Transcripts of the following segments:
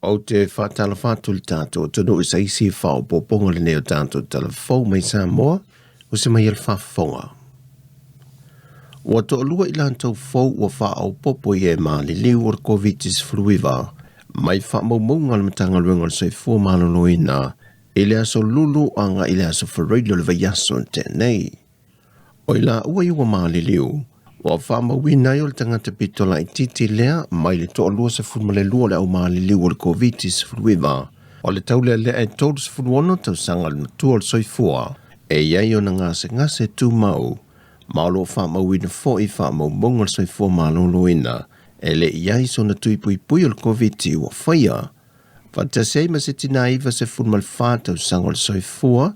Ou te faatalofa atu i le tatou atunuu i se isi faaopoopoga lenei o tatou tala fou mai Samoa o se mai le faafofoga. Ua toalua i latou fou ua faaopoopo i e maliliu o le Koviti-19 mai faamaumauga a le Matagaluega o le Soifua Maloloina i le aso Lulu agai i le aso Faraile o le vaiaso na tea nei. O i laua ia ua maliliu, ua faamauina ai o le tagata pito laitiiti lea mai le 22 o le au maliliu o le Koviti-19, o le taulealea e 36 tausaga le matua o le soifua, e i ai ona gasegase tumau, ma o lo o faamauina foi faamaumauga o le soifua maloloina e le i ai sona tui puipui o le Koviti ua faia. Faatasi ai ma se tinā 94 tausaga o le soifua,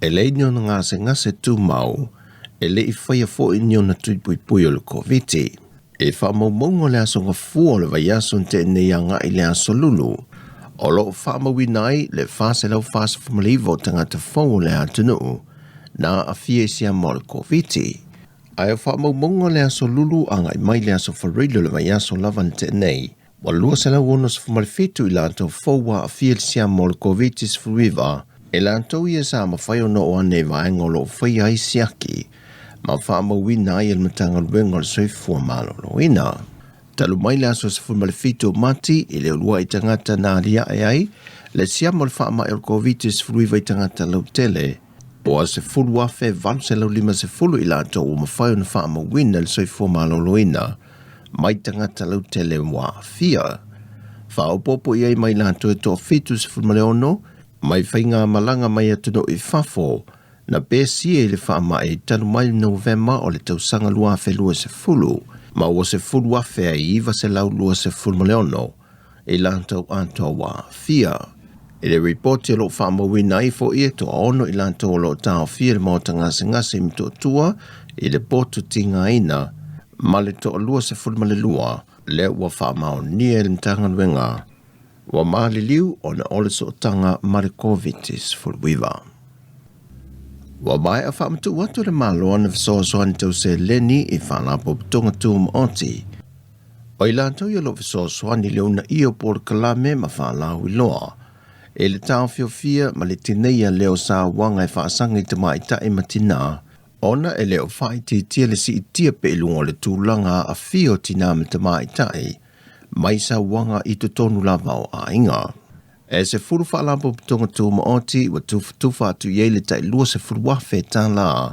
e leai ni ona gasegase tumau, e le i faia foi ni ona tui puipui o le Koviti. I faamaumauga o le aso Gafua o le vaiaso na tea nei agai i le aso Lulu, o lo o faamauina ai le 449 o tagata fou o le atunuu na aafia i siama o le Koviti. Ae o faamaumauga o le aso Lulu agai mai le aso Faraile o le vaiaso lava na tea nei, Ua 267 i latou fou ua aafia i le siama o le Koviti-19, e latou ia sa mafai ona oo ane i vaega o lo o faia ai siaki ma faamauina ai e le Matagaluega o le Soifua Maloloina. Talu mai le aso 17 o Mati i le uluai tagata na aliae ai le siama o le faamai o le Koviti-19 i tagata lautele, ua 10,850 i latou ua mafai ona faamauina i le Soifua Maloloina mai tagata lautele ua aafia. Faaopoopo i ai mai latou e toa-76 mai faigamalaga mai atunuu i fafo na pesia i le faamai talu mai le Novema o le tausaga 2020 ma ua 10,926 i latou atoa ua aafia. I le ripoti o lo o faamauina ai foi e toaono i latou o lo o taofia i le maota gasegase i Motootua i le potu tigaina ma le toalua 12 lea ua faamaonia e le Matagaluega ua maliliu ona o le sootaga ma le Koviti-19. Ua maea faamatuu atu le Malo ana fesoasoani tau seleni i Faalapotopotoga Tumaoti. O i latou ia o lo o fesoasoani i le uunaia o polokalame ma faalauiloa i le taofiofia ma le tineia lea o sauaga e faasaga i tamaitai ma tinā, ona e le o faaitiitia le siitia pea i luga o le tulaga aafia o tinā ma tamaitai mai sauaga i totonu lava o aiga. E 10 faalapotopotoga tumaoti ua tufatufa atu i ai le tai $20,000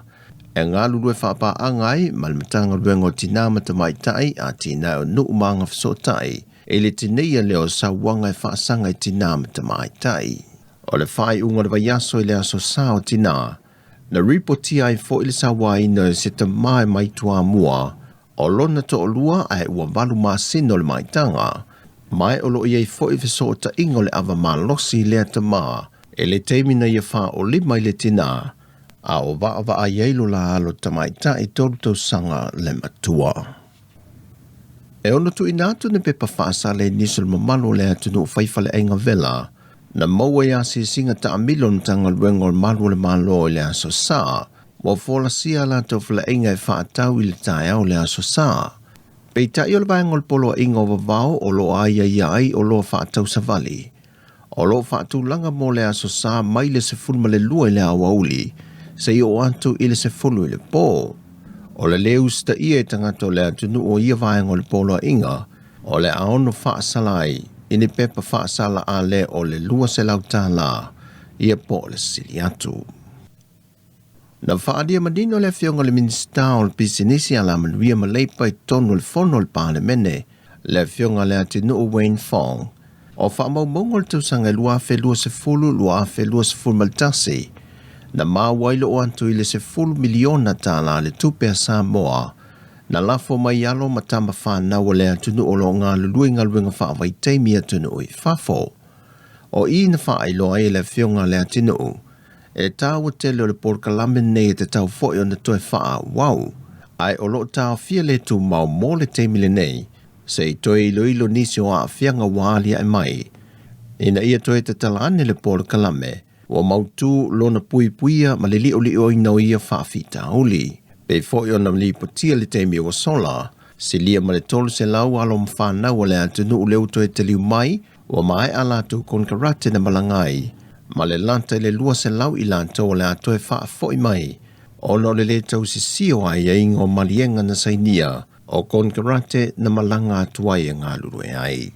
e galulue faapaaga ai ma le Matagaluega o Tinā ma Tamaitai, Atinae o Nuu ma Agafesootai i le tineia lea o sauaga e faasaga i tinā ma tamaitai. O le faaiuga o le vaiaso i le Aso Sa o Tinā, na ripotia ai foi le sauaina e se tama e mai Toamua o lona toalua ae ua 8 masina o le maitaga, ma o lo o i ai foi fesootaiga o le ava malosi i lea tama i le taimi na ia faaolima i le tinā, a o vaavaai ai lo la alo tamaitai 3 tausaga le matua. E ono tuuina atu ni pepa faasala i nisi o le mamalu o le atunuu fai faleaiga vela na maua i asiasiga taamilo o le Matagaluega o le Malu o le Malo i le Aso Sa, ua folasia a latou faleaiga e faatau i le taeao o le Aso Sa. Peitai o le vaega o le Poloaiga o Vavao o lo o aiaia ai oloa faatau savali, o lo o faatulaga mo le Aso Sa mai le 12 i le aoauli seia oo atu i le 10 i le po. O le lē usitaia e tagata o le atunuu o ia vaega o le Poloaiga, o le a ono faasala ai i ni pepa faasala a lē o le $200 ia po o le sili atu. Na faaalia manino le Afioga i le Minisita o le Pisinisi, Alamanuia ma Leipa i totonu o le Fono a le Palemene, le Afioga Leatinuu Wayne Fong, o faamaumauga o le tausaga e 2020-2021, na maua ai loo atu i le $10 miliona le tupe a Samoa na lafo mai alo ma tama fanau o le atunuu o lo o galulue i galuega faavaitaimi i atunuu i fafo. O i na faailoa ai e le Afioga Leatinuu e taua tele o le polokalame lenei e tatau foi ona toe faaauau, ae o lo o taofia le tumau mo le taimi lenei se i toe iloilo nisi o aafiaga ua aliae mai ina ia toe tatala ane le polokalame ua mautu lona puipuia ma le liolioina o ia faafitauli. Pei foi ona lipotia le taimi ua sola, silia ma le 300 alo ma fanau o le atunuu lea ua toe taliu mai Ua maea latou konekarate na malaga ai, ma le lata i le 200 i latou o le a toe faafoi mai ona o le lē tausisia o aiaiga o maliega na sainia o konekarate na malaga atu ai e galulue ai.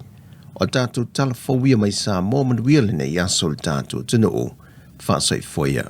O tatou tala fou ia mai Samoa manuia lenei aso le tatou atunuu. Faasoifua ia.